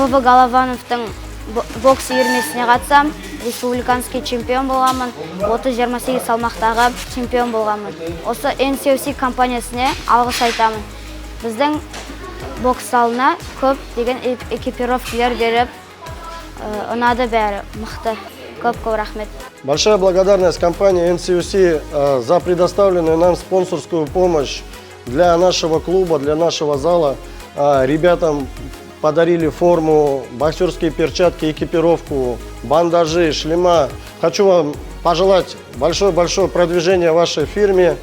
ВВ Головановтың бокс үйірмесіне қатысам, республиканский чемпион болғанмын, 30-28 салмақтағы чемпион болғанмын. Осы NCOC компаниясына алғыс айтамын. Біздің бокс залына көп деген экипировкалар беріп, ұнады бәрі, мықты. Көп-көп рахмет. Большая благодарность компании NCOC за предоставленную нам спонсорскую помощь для нашего клуба, для нашего зала. Ребятам подарили форму, боксерские перчатки, экипировку, бандажи, шлема. Хочу вам пожелать большое-большое продвижение вашей фирме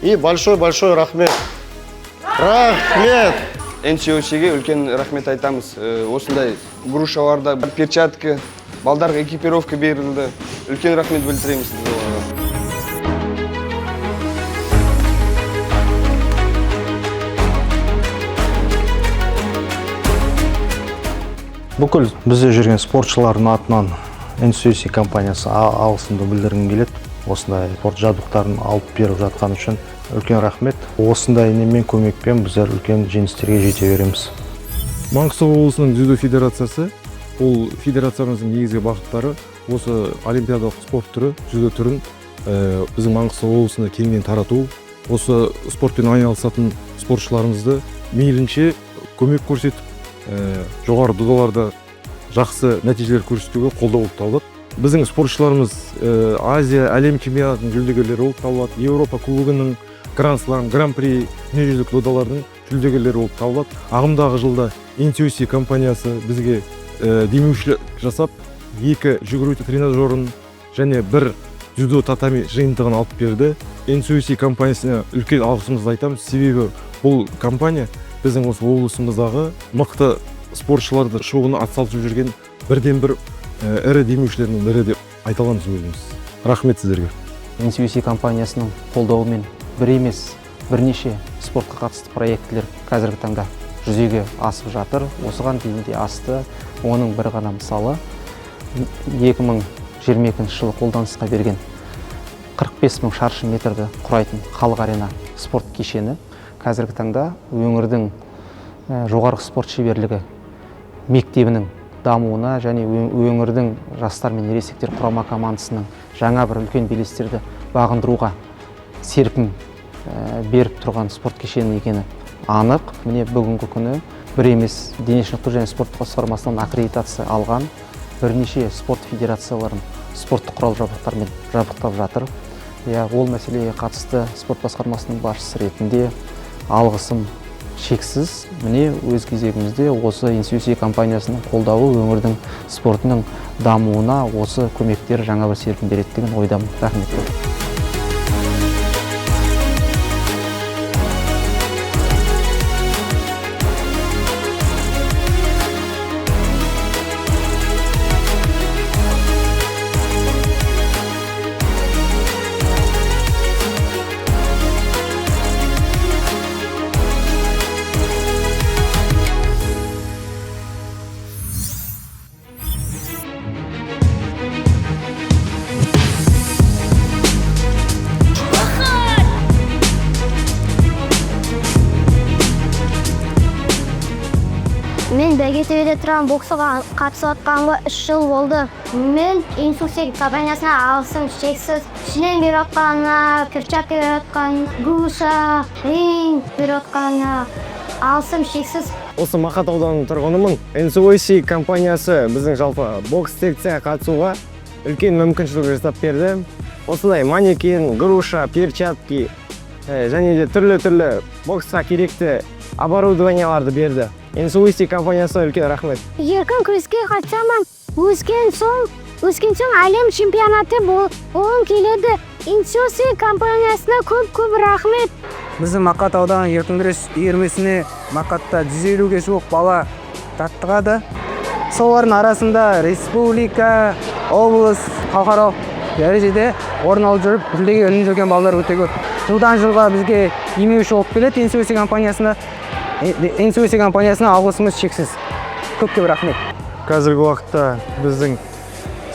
и большой-большой рахмет. Рахмет! NCOC-ге үлкен рахмет айтамыз. Осындай грушаларда перчатки, балдарға экипировка берілді. Үлкен рахмет білдіреміз біз оларға. Бүкіл бізде жүрген спортшылардың атынан NCOC компаниясы алғысымды білдіргім келеді. Осындай спорт жабдықтарын алып беріп жатқан үшін үлкен рахмет. Осындай немен, көмекпен біздер үлкен жеңістерге жете береміз. Маңғыстау облысының дзюдо федерациясы, ол федерациямыздың негізгі бағыттары осы олимпиадалық спорт түрі, дзюдо түрін біздің Маңғыстау облысында кеңінен тарату, осы спортпен айналысатын спортшыларымызды мейлінше көмек көрсетіп, жоғары додаларда жақсы нәтижелер көрсетуге қолдау болып табылады. Біздің спортшыларымыз Азия, әлем чемпионатының жүлдегерлері болып табылады, Еуропа кубогының, Гранд-слам, Гран-при, дүниежүзілік додалардың жүлдегерлері болып табылады. Ағымдағы жылда NCOC компаниясы бізге демеушілік жасап, екі жүгіру тренажерін және бір дзюдо татами жиынтығын алып берді. NCOC компаниясына үлкен алғысымызды айтамыз, себебі бұл компания біздің осы облысымыздағы мықты спортшыларды шығуына атсалысып жүрген бірден бір ірі демеушілердің бірі деп айта аламыз өзіміз. Рахмет сіздерге. NCOC компаниясының қолдауымен бір емес, бірнеше спортқа қатысты проектілер қазіргі таңда жүзеге асып жатыр. Осыған дейін де асты. Оның бір ғана мысалы, 2022 жылы қолданысқа берген 45 мың шаршы метрді құрайтын Халық арена спорт кешені қазіргі таңда өңірдің жоғарғы спорт шеберлігі мектебінің дамуына және өңірдің жастар мен ересектер құрама командасының жаңа бір үлкен белестерді бағындыруға серпін беріп тұрған спорт кешені екені анық. Міне, бүгінгі күні бір емес, дене шынықтыру және спорт басқармасынан аккредитация алған бірнеше спорт федерацияларын спорттық құрал жабдықтармен жабдықтап жатыр. Иә, ол мәселеге қатысты спорт басқармасының басшысы ретінде алғысым шексіз. Міне, өз кезегімізде осы NCOC компаниясының қолдауы өңірдің спортының дамуына осы көмектер жаңа бір серпін береді деген ойдамын. Рахмет. Мен Бәйгетөбеде тұрамын, боксқа қатысып жатқаныма 3 жыл болды. Мен NCOC компаниясына алғысым шексіз. Шлем беріп жатқанына, перчатка беріп жатқанына, груша, ринг беріп жатқанына алғысым шексіз. Осы Мақат ауданының тұрғынымын. NCOC компаниясы біздің жалпы бокс секцияға қатысуға үлкен мүмкіншілік жасап берді. Осындай манекен, груша, перчатки және де түрлі-түрлі боксқа керекті оборудованияларды берді. NCOC компаниясына үлкен рахмет. Еркін күреске қатысамын. Өскен соң әлем чемпионаты болғым келеді. NCOC компаниясына көп-көп рахмет. Біздің Мақат ауданы еркін күрес үйірмесіне Мақатта 150-ге жуық бала жаттығады. Солардың арасында республика, облыс, халықаралық дәрежеде орын алып жүріп, жүлдеге ілініп жүрген балалар өте көп. Жылдан жылға бізге демеуші болып келеді NCOC компаниясына. NCOC компаниясына алғысымыз шексіз. Көп көп рахмет. Қазіргі уақытта біздің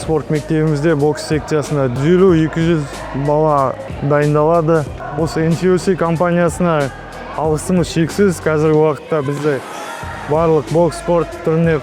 спорт мектебімізде бокс секциясына 150-200 бала дайындалады. Осы NCOC компаниясына алғысымыз шексіз. Қазіргі уақытта бізді барлық бокс спорт түріне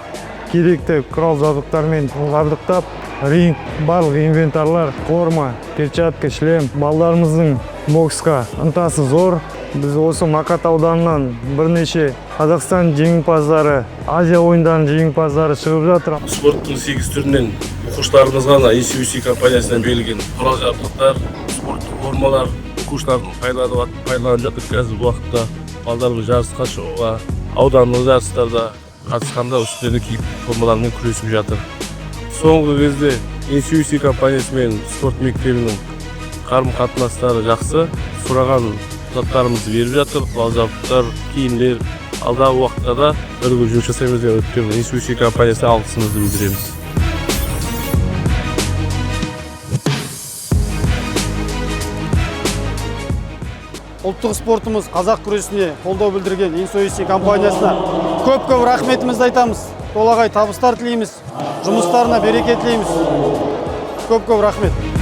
Керекті құрал жабдықтармен жабдықтап, ринг, барлық инвентарлар, форма, перчатка, шлем. Балдарымыздың боксқа ынтасы зор. Біз осы Мақат ауданынан бірнеше Қазақстан жеңімпаздары, Азия ойындарының жеңімпаздары шығып жатыр. Спорттың сегіз түрінен оқушыларымызға ана NCOC компаниясынан берілген құрал жабдықтар, спорттық формалар оқушылардың пайдаланып жатыр. Қазіргі уақытта балдарымыз жарысқа шығуға, аудандық жарыстарда қатысқанда үстеріне киіп, формалармен күресіп жатыр. Соңғы кезде NCOC компаниясымен спорт мектебінің қарым қатынастары жақсы, сұраған заттарымызды беріп жатыр, құрал жабдықтар, киімдер. Алдағы уақытта да бірігіп жұмыс жасаймыз деген үміттемін. NCOC компаниясына алғысымызды білдіреміз. Ұлттық спортымыз қазақ күресіне қолдау білдірген NCOC компаниясына көп көп рахметімізді айтамыз. Толағай табыстар тілейміз, жұмыстарына береке тілейміз. Көп көп рахмет.